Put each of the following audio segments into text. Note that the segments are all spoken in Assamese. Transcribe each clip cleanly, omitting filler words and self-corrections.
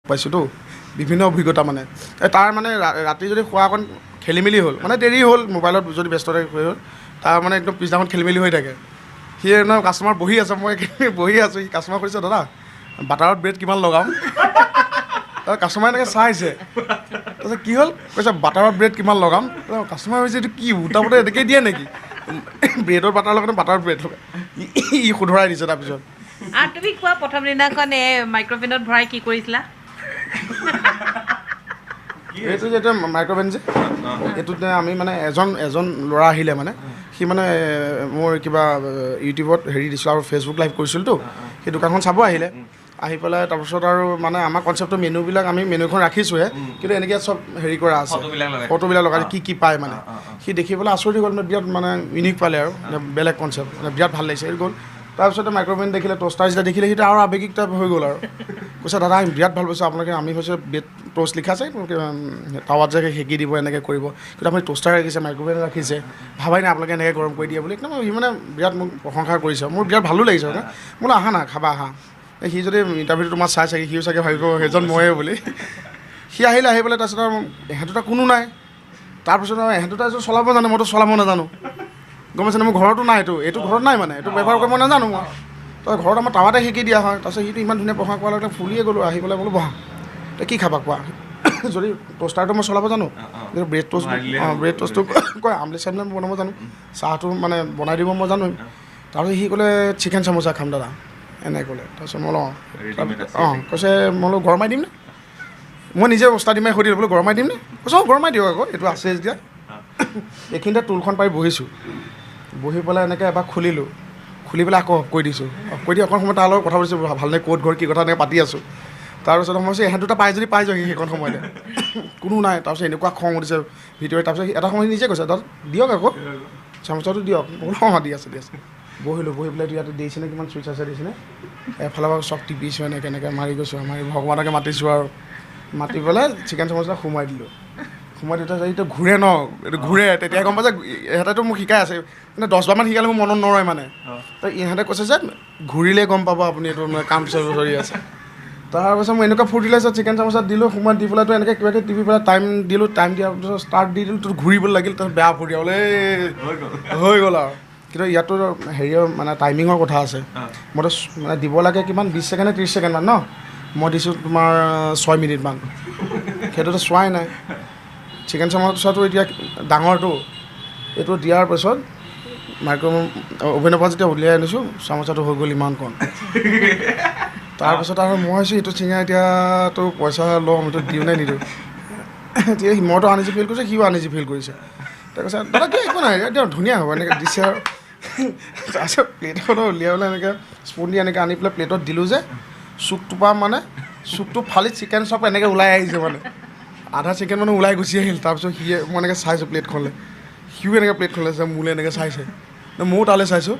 পাইছোঁতো বিভিন্ন অভিজ্ঞতা মানে। তাৰ মানে ৰাতি যদি খোৱা অকণ খেলি মেলি হ'ল, মানে দেৰি হ'ল, মোবাইলত যদি ব্যস্ত হৈ হ'ল, তাৰ মানে একদম পিছদিনাখন খেলি মেলি হৈ থাকে। সি একদম কাষ্টমাৰ বহি আছে, মই বহি আছোঁ, সি কাষ্টমাৰ সুধিছে, দাদা বাটাৰত ব্ৰেড কিমান লগাম? তাৰ কাষ্টমাৰে এনেকৈ চাইছে, তাৰপিছত কি হ'ল, কৈছে বাটাৰত ব্ৰেড কিমান লগাম? কাষ্টমাৰ ভাবিছে এইটো কি উল্টা পুল্টা এনেকৈ দিয়ে নেকি, ব্ৰেডৰ বাটাৰ লগত বাটাৰত ব্ৰেড লগাই। ই শুধৰাই দিছে তাৰপিছত। আৰু তুমি কোৱা প্ৰথম দিনাখন এই মাইক্ৰ'ভেনত ভৰাই কি কৰিছিলা? এইটো যে এতিয়া মাইক্ৰ'ভেন যে, এইটোতে আমি মানে এজন ল'ৰা আহিলে মানে সি মানে মোৰ কিবা ইউটিউবত হেৰি দিছিলোঁ আৰু ফেচবুক লাইভ কৰিছিলোঁতো, সেই দোকানখন চাব আহিলে। আহি পেলাই তাৰপিছত আৰু মানে আমাৰ কনচেপ্টৰ মেনুবিলাক আমি মেনুখন ৰাখিছোঁহে, কিন্তু এনেকৈ চব হেৰি কৰা আছে, ফটোবিলাক লগাই কি কি পায় মানে। সি দেখি পেলাই আচৰিত গ'ল, মানে বিৰাট মানে ইউনিক পালে আৰু বেলেগ কনচেপ্ট, মানে বিৰাট ভাল লাগিছে, সেইটো গ'ল। তাৰপিছতে মাইক্ৰ'ভেন দেখিলে, ট'ষ্টাৰ যেতিয়া দেখিলে, সিটো আৰু আৱেগিক টাইপ হৈ গ'ল আৰু কৈছে দাদা আমি বিৰাট ভাল পাইছোঁ আপোনালোকে, আমি কৈছোঁ ব্ৰেড ট'ষ্ট লিখা আছে, টাৱাত যে সেকি দিব এনেকৈ কৰিব, কিন্তু আপুনি ট'ষ্টাৰ ৰাখিছে, মাইক্ৰ'ভেন ৰাখিছে, ভাবাই নাই আপোনালোকে এনেকৈ গৰম কৰি দিয়ে বুলি। একদম সি মানে বিৰাট মোক প্ৰশংসা কৰিছে, মোৰ বিৰাট ভালো লাগিছে। মানে বোলো আহা না খাবা আহা। সি যদি ইণ্টাৰভিউটো তোমাৰ চাই চাগে সিও চাগে ভাবিব সেইজন ময়ে বুলি। সি আহিলে, আহি পেলাই তাৰপিছত আৰু এহেঁত দুটা কোনো নাই। তাৰপিছত আৰু এহেঁত দুটা চলাব জানে, মইতো চলাব নাজানো, গম পাইছেনে? মোৰ ঘৰতো নাই এইটো, এইটো ঘৰত নাই, মানে এইটো ব্যৱহাৰ কৰিব নাজানো মই। তই ঘৰত আমাৰ টাৱাতে শিকি দিয়া হয়। তাৰপিছত সিটো ইমান ধুনীয়া প্ৰশংসা কৰাৰ লগে ফুলিয়ে গ'লোঁ, আহি পেলাই বোলো বহা, তই কি খাবা কোৱা? যদি ট'ষ্টাৰটো মই চলাব জানো, ব্ৰেড ট'ষ্ট, অঁ ব্ৰেড ট'ষ্টটো কয়, আমলেট চামলেট বনাব জানো, চাহটো মানে বনাই দিব মই জানো। তাৰপিছত সি ক'লে চিকেন চামোচা খাম দাদা, এনেকৈ ক'লে। তাৰপিছত মই অঁ অঁ কৈছে, মই বোলো গৰমাই দিমনে? মই নিজে ওস্তাদি মাৰি সুধিলোঁ, বোলো গৰমাই দিমনে? কৈছে অঁ গৰমাই দিয়ক আকৌ, এইটো আছে যেতিয়া। এইখিনিতে টুলখন পাৰি বহিছোঁ, বহি পেলাই এনেকৈ এবাৰ খুলিলোঁ, খুলি পেলাই আকৌ অফ কৰি দিছোঁ। অফ কৰি দি অকণ সময় তাৰ লগত কথা পাতিছোঁ, ভালনে ক'ত ঘৰ কি কথা এনেকৈ পাতি আছোঁ। তাৰপিছত মই ভাবিছোঁ ইহঁত দুটা পাই যদি পাই যাওঁ সেইকণ সময়তে, কোনো নাই। তাৰপিছত এনেকুৱা খং উঠিছে ভিতৰত। তাৰপিছত এটা সময় নিজে কৈছে দাদা দিয়ক আকৌ চামোচাটো দিয়ক। বোলো অঁ দি আছে দি আছে। বহিলোঁ, বহি পেলাই ইয়াতে দিছেনে কিমান চুইচ আছে দিছেনে, এফালৰ পৰা চব টিপিছোঁ, এনেকৈ এনেকৈ মাৰি গৈছোঁ, মাৰি ভগৱানকে মাতিছোঁ আৰু মাতি পেলাই চিকেন চামোচা সোমাই দিলোঁ। সোমাই দিওঁতে এইটো ঘূৰে ন, এইটো ঘূৰে, তেতিয়া গম পাইছে ইহঁতেতো মোক শিকাই আছে, মানে 10বাৰমান শিকালে মোৰ মনত নৰয় মানে। তো ইহঁতে কৈছে যে ঘূৰিলে গম পাব আপুনি এইটো মানে কাম চলি আছে। তাৰপিছত মই এনেকুৱা ফূৰ্তি লাগিছে, চিকেন চামোচা দিলোঁ, সোমাই দি পেলাইতো এনেকৈ কিবা কিবি টিপি পেলাই টাইম দিলোঁ, টাইম দিয়াৰ পিছত ষ্টাৰ্ট দি দিলোঁ, তো ঘূৰিব লাগিল, তাৰপিছত বেয়া ফূৰ্তি হ'লে হৈ গ'ল আৰু। কিন্তু ইয়াতো হেৰিয়ৰ মানে টাইমিঙৰ কথা আছে। মইতো মানে দিব লাগে কিমান 20 ছেকেণ্ড নে 30 ছেকেণ্ডমান ন, মই দিছোঁ তোমাৰ 6 মিনিটমান, সেইটোতো চোৱাই নাই। চিকেন চামোচাটো এতিয়া ডাঙৰটো, এইটো দিয়াৰ পিছত মাইক্ৰ' অ'ভেনৰ পৰা যেতিয়া উলিয়াই আনিছোঁ, চামোচাটো হৈ গ'ল ইমান কণ। তাৰপিছত আৰু মই ভাবিছোঁ এইটো চিঙা এতিয়াতো পইচা ল'ম, এইটো দিওঁ নে নিদিওঁ। এতিয়া মইতো আনইজি ফিল কৰিছোঁ, সিও আনইজি ফিল কৰিছে। তাৰপিছত দাদা কি একো নাই এতিয়া ধুনীয়া হ'ব এনেকৈ দিছে আৰু। তাৰপিছত প্লেটখনত উলিয়াই পেলাই এনেকৈ স্পুন দি এনেকৈ আনি পেলাই প্লেটত দিলোঁ যে, চুকটোৰ পৰা মানে চুকটো ফালি চিকেন চব এনেকৈ ওলাই আহিছে, মানে আধা চিকেন মানে ওলাই গুচি আহিল। তাৰপিছত সিয়ে মই এনেকৈ চাইছোঁ প্লেটখনলৈ, সিও এনেকৈ প্লেটখনলৈ চাইছে, মোলৈ এনেকৈ চাইছে, ময়ো তালৈ চাইছোঁ।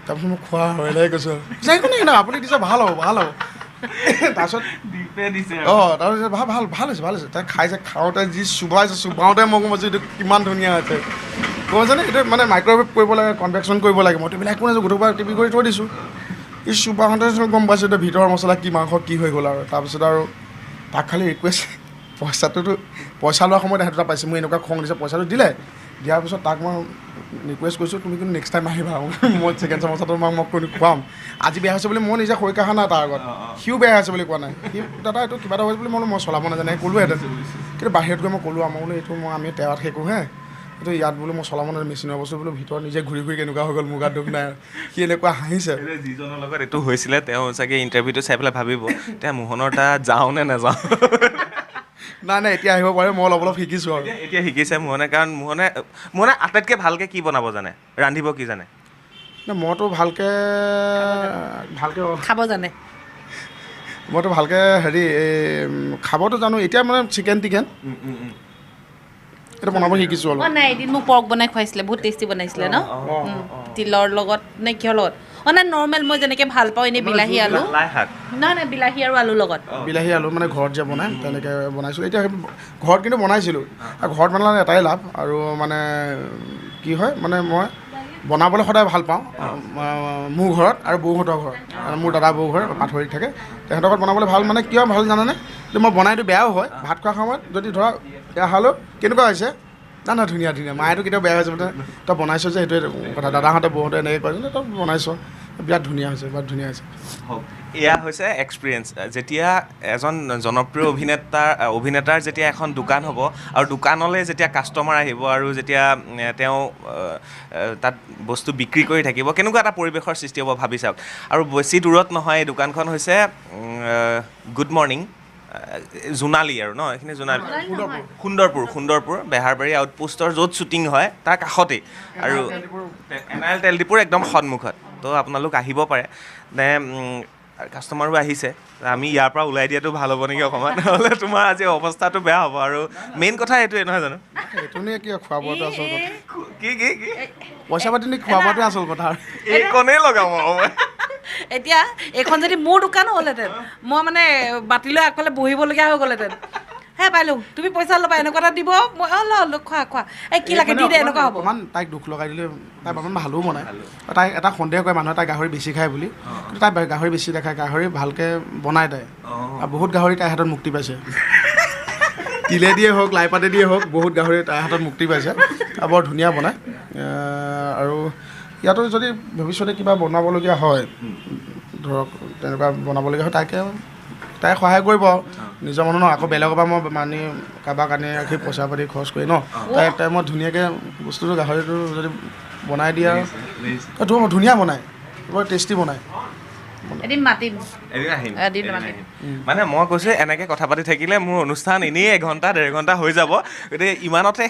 তাৰপিছত মোক খোৱা হয় এনেকৈ কৈছোঁ, একো নাই নাই আপুনি দিছে ভাল হ'ব ভাল হ'ব। তাৰপিছত অঁ তাৰপিছত ভাল ভাল ভাল হৈছে ভাল হৈছে। তাই খাইছে, খাওঁতে যি চুবাইছে, চুবাওঁতে মই গম পাইছোঁ এইটো কিমান ধুনীয়া হৈছে, গম পাইছেনে? এইটো মানে মাইক্ৰ'ৱেভ কৰিব লাগে, কনভেকশ্যন কৰিব লাগে, মইতো এইবিলাক একো নাজানো, গোটেইবাৰ টিপি কৰি থৈ দিছোঁ। ই চুবাওঁতে গম পাইছোঁ এইটো ভিতৰৰ মছলা কি মাংস কি হৈ গ'ল আৰু। তাৰপিছত আৰু তাক খালি ৰিকুৱেষ্ট, পইচাটোতো পইচা লোৱাৰ সময়ত এহেঁত দুটা পাইছে, মোৰ এনেকুৱা খং দিছে, পইচাটো দিলে, দিয়াৰ পিছত তাক মই ৰিকুৱেষ্ট কৰিছোঁ তুমি কিন্তু নেক্সট টাইম আহিবা, মই চিকেন চামোচাটো তোমাক মই খুৱাম। আজি বেয়া হৈছে বুলি মই নিজে খৰি কাঢ়া নাই তাৰ আগত, সিও বেয়া হৈছে বুলি কোৱা নাই, সি দাদা এইটো কিবা এটা হৈছে বুলি মই চলাব নাজানে ক'লোহেঁতেন। কিন্তু বাহিৰত গৈ মই ক'লোঁ, মই বোলো এইটো মই আমি টেৱাত সেকোঁহে, এইটো ইয়াত বোলো মই চলাব নাজানো, মেচিনৰ বস্তু বোলো ভিতৰত নিজে ঘূৰি ঘূৰি কেনেকুৱা হৈ গ'ল, মোৰ গাত দুখ নাই। সি এনেকুৱা হাঁহিছে। যিজনৰ লগত এইটো হৈছিলে তেওঁ চাগে ইণ্টাৰভিউটো চাই পেলাই ভাবিব এতিয়া মোহনৰ তাত যাওঁ নে নাযাওঁ। নাই নাই এতিয়া আহিব পাৰে, মই অলপ অলপ শিকিছোঁ আৰু। এতিয়া শিকিছে মোহনে, কাৰণ মোহনে মোহনে আটাইতকৈ ভালকৈ কি বনাব জানে, ৰান্ধিব কি জানে? নাই মইতো ভালকৈ ভালকৈ খাব জানে, মইতো ভালকৈ হেৰি এই খাবতো জানো। এতিয়া মানে চিকেন টিকেন এইটো বনাব শিকিছোঁ অলপ। নাই এদিন মোক পৰ্ক বনাই খুৱাইছিলে, বহুত টেষ্টি বনাইছিলে ন, তিলৰ লগত নে কিহৰ লগত? অঁ নাই নৰ্মেল মই যেনেকৈ ভাল পাওঁ, এনেই বিলাহী আলু, নাই নাই বিলাহী আৰু আলুৰ লগত, বিলাহী আলু মানে ঘৰত যে বনায় তেনেকৈ বনাইছিলোঁ। এতিয়া ঘৰত কিন্তু বনাইছিলোঁ, আৰু ঘৰত বনালে এটাই লাভ আৰু মানে কি হয় মানে মই বনাবলৈ সদায় ভাল পাওঁ, মোৰ ঘৰত আৰু বৌহঁতৰ ঘৰত, মোৰ দাদা বৌ ঘৰ পাথৰিত থাকে, তেহেঁতৰ ঘৰত বনাবলৈ ভাল। মানে কিয় ভাল জানানে, যে মই বনাইতো বেয়াও হয়, ভাত খোৱাৰ সময়ত যদি ধৰা বেয়া হ'লেও কেনেকুৱা হৈছে, না না ধুনীয়া ধুনীয়া, মায়েতো কেতিয়াও বেয়া হৈছে মানে তই বনাইছ যে সেইটোৱে কথা। দাদাহঁতে বৌহঁতে এনেকৈ কয় যে তই বনাইছ বিৰাট ধুনীয়া হৈছে, বিৰাট ধুনীয়া হৈছে। হওক, এয়া হৈছে এক্সপিৰিয়েঞ্চ। যেতিয়া এজন জনপ্ৰিয় অভিনেতাৰ যেতিয়া এখন দোকান হ'ব আৰু দোকানলৈ যেতিয়া কাষ্টমাৰ আহিব আৰু যেতিয়া তেওঁ তাত বস্তু বিক্ৰী কৰি থাকিব, কেনেকুৱা এটা পৰিৱেশৰ সৃষ্টি হ'ব ভাবি চাওক। আৰু বেছি দূৰত নহয়, এই দোকানখন হৈছে গুড মৰ্ণিং জোনালী আৰু ন, এইখিনি জোনালী, সুন্দৰপুৰ, সুন্দৰপুৰ বেহাৰবাৰী আউটপোষ্টৰ য'ত শ্বুটিং হয় তাৰ কাষতেই, আৰু এন আৰ এল তেল ডিপুৰ একদম সন্মুখত। তো আপোনালোক আহিব পাৰে। নে কাষ্টমাৰো আহিছে, আমি ইয়াৰ পৰা ওলাই দিয়াটো ভাল হ'ব নেকি অকণমান, নহ'লে তোমাৰ আজি অৱস্থাটো বেয়া হ'ব। আৰু মেইন কথা এইটোৱে নহয় জানো? এইটো নে কি খোৱা বোৱাটো আচল কথা, কি কি কি পইচা পাতি নে খোৱা বোৱাটোৱে আচল কথা। এইকণেই লগাব। এতিয়া এইখন যদি মোৰ দোকান হ'লহেঁতেন, মই মানে বাতিলৈ আগফালে বহিবলগীয়া হৈ গ'লহেঁতেন। হে পাইলো, তুমি পইচা ল'বা, এনেকুৱা এটা দিব, মই অ ল খোৱা খোৱা, এই কি লাগে দি দে, এনেকুৱা হ'ব। অকণমান তাইক দুখ লগাই দিলে, তাই অকণমান ভালো বনায়। তাই এটা সন্দেহ কৰে মানুহে তাই গাহৰি বেছি খায় বুলি, কিন্তু তাই গাহৰি বেছি নাখায়, গাহৰি ভালকৈ বনায় তাই। আৰু বহুত গাহৰি তাইৰ হাতত মুক্তি পাইছে, তিলে দিয়ে হওক লাই পাতে দিয়ে হওক, বহুত গাহৰি তাইৰ হাতত মুক্তি পাইছে আৰু বৰ ধুনীয়া বনায়। আৰু ইয়াতো যদি ভৱিষ্যতে কিবা বনাবলগীয়া হয়, ধৰক তেনেকুৱা বনাবলগীয়া হয়, তাকে তাই সহায় কৰিব। নিজৰ মানুহ ন, আকৌ বেলেগৰ পৰা মই মানি কাৰোবাক আনি ৰাখি পইচা পাতি খৰচ কৰি ন, তাই মই ধুনীয়াকৈ বস্তুটো গাহৰিটো যদি বনাই দিয়ে আৰু ধুনীয়া বনায়, বৰ টেষ্টি বনায়। এদিন মাতিম, এদিন আহিম, এদিন মাতিম। মানে মই কৈছোঁ এনেকৈ কথা পাতি থাকিলে মোৰ অনুষ্ঠান এনেই 1 ঘণ্টা 1.5 ঘণ্টা হৈ যাব, গতিকে ইমানতে